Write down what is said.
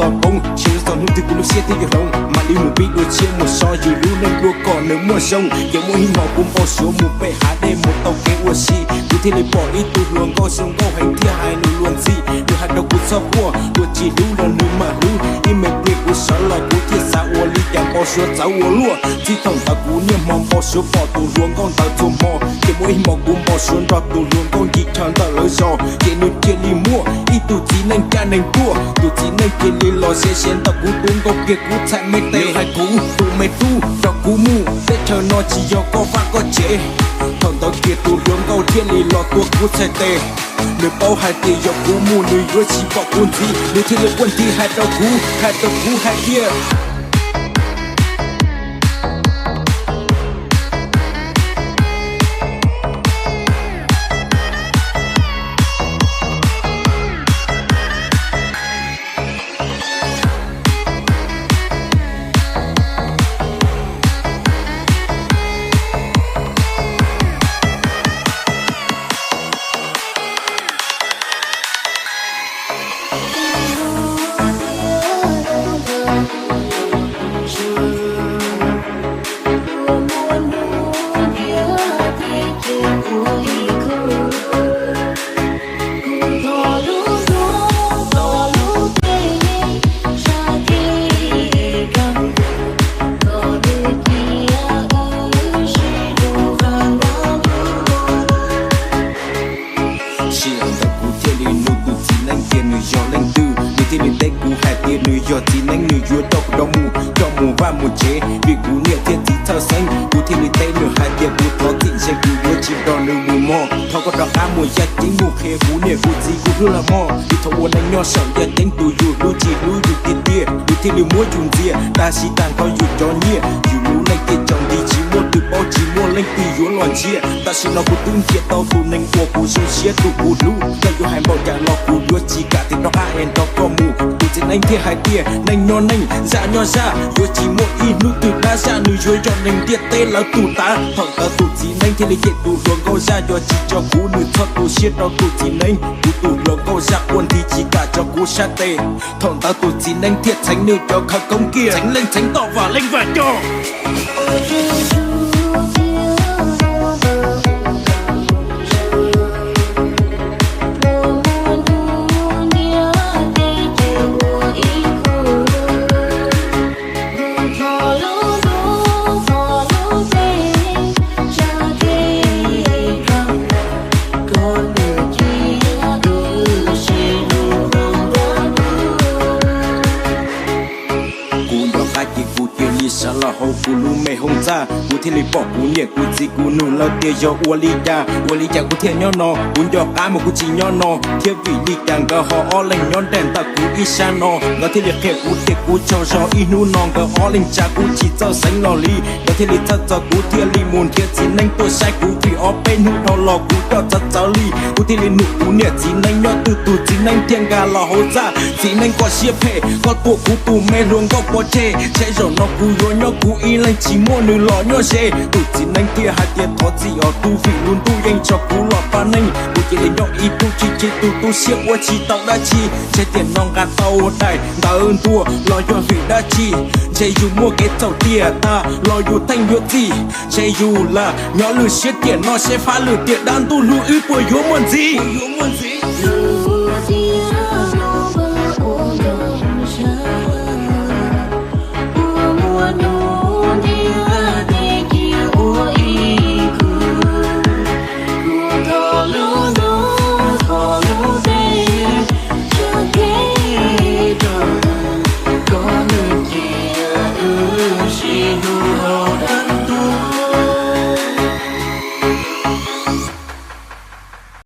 tau poob, seb lub txog hnub twg kuv lub siab thiaj yuav hloov. Mam li mus pib dua tshiab mus so yus lub neej dua kom nws muaj zoo. Ces muaj ib hmo kuv npau suav mus pem hav dej mus tau kev ua si, kuv thiaj li pom ib tug hluas nkauj zoo nkauj heev thiab hais lus luag ntxhi. Nws hais rau kuv txhob quaj, luag tsis hlub los nws mam hlub. Ib me pliag kuv sawv los kuv thiaj xav ua li cas npau suav txawv ua luaj. Txij thaum ntawd kuv niaj hmo npau suav pom tus hluas nkauj ntawd txhua hmo. Ces muaj ib hmo kuv npau suav nrog tus hluas nkauj nkim chaw ntawm lawv zos, ces nws cia li muaj ib tug txiv neej caj neeg tuaj. Tus txiv neej cia li los ze ze ntawm kuv tus nkauj kiag kuv txhais me tes. Nws hais kuv tus me tub, nrog kuv mus, teb chaws no tsis yog koj vaj koj tsev. Thaum ntawd kiag tus hluas nkauj thiaj li los tua kuv txhais tes. Nws paub hais tias yog kuv mus nws yuav tsis pom kuv ntxiv, nws thiaj li quaj nthi hais rau kuv, hais rau kuv hais tias Sij hawm ntawd kuv thiaj li nug tus txiv neeb tias nws yog leej twg, nws thiaj li teb kuv hais tias nws yog txiv neeb, nws yuav coj kuv rov mus, coj mus vaj mus tsev, vim kuv niam thiab txiv txhawj xeeb. Kuv thiaj li teb nws hais tias kuv thov txim ze, kuv yuav tsis nrog nws mus mog, thov koj rov qab mus yaj ceeb mus qhia kuv niam kuv txiv kuv hlub lawm mog. Vim thaum ua neej nyob saum yaj ceeb tus yus hlub tsis hlub yus tiag tiag, yus thiaj li muab yus ntxias, tab sis tag nrho yus cov nyiaj, yus lub neej thiaj tsaus nti, tsis muaj twg paub, tsis muaj leej twg yuav los ntsia. Tam sim no kuv twb ntsia tau tus neeg uas kuv zoo siab, tus kuv hlub, koj yuav hais npaum cas los kuv yuav tsis kam tias rov qab es nrog koj mus. Tus txiv neeb thiaj hais tias neej nyob neej, zaj nyob zaj, yuav tsis muaj ib hnub twg dab zaj, nws yuav yog neeg ntiaj teb lawv tus tav. Thaum ntawd tus txiv neeb thiaj li cem tus hluas nkauj zaj, yog tsis tso kuv nws txhob tu siab rau tus txiv neeb. Kuv tus hluas nkauj zaj quaj nthi tsis kam tso kuv sab tes. Thaum ntawd tus txiv neeb thiaj txheev nws cov khawv koob kiag, txheev leej txheev toj, vam leej vam coj. Kuv nco qab ces kuv cia li sawv los hauv kuv lub me hoob txaj, kuv thiaj li pom kuv niam kuv txiv, kuv nug lawv tias yog ua li cas, ua li cas kuv thiaj nyob no. Kuv nco qab mas kuv tsis nyob no thiab, vim li cas nkawd ho ob leeg nyob nrog ntawm kuv ib sab no. Nkawd thiaj li qhia kuv tias kuv tsaug zog, ib hnub no nkawd ob leeg tsa kuv tsis txawj xeeb los li. Nkawd thiaj li txhawj txog kuv thiaj li mus nrhiav txiv neeb tuaj saib kuv, vim ob peb hnub dhau los kuv coj txawv txawv li. Kuv thiaj li nug kuv niam txiv neeb nyob twg, tus txiv neeb thiaj nkag los hauv txaj. Txiv neeb, koj siab phem, koj tua kuv tus me hluas nkauj pov tseg, ntshe zaum no kuv yuav nyob kuv ib leeg tsis muaj nws los nyob ze. Tus txiv neeb thiaj hais tias thov txim os tub, vim lub ntuj yeej tso kuv los pab neej. Kuv cia li nyob ib tug chim chim, tus tu siab ua tsis tau dab tsi. Ntshe tiam no nqa tau daim ntawv ntuas los yog vim dab tsi? Ntshe yus muaj kev txhaum tiam tas los yus theej yuav txim. Ntshe yus lam nyob lwm siab tiam no, seb fab lwm tiam dab ntuj hlub wb puas yuav muaj ntxiv.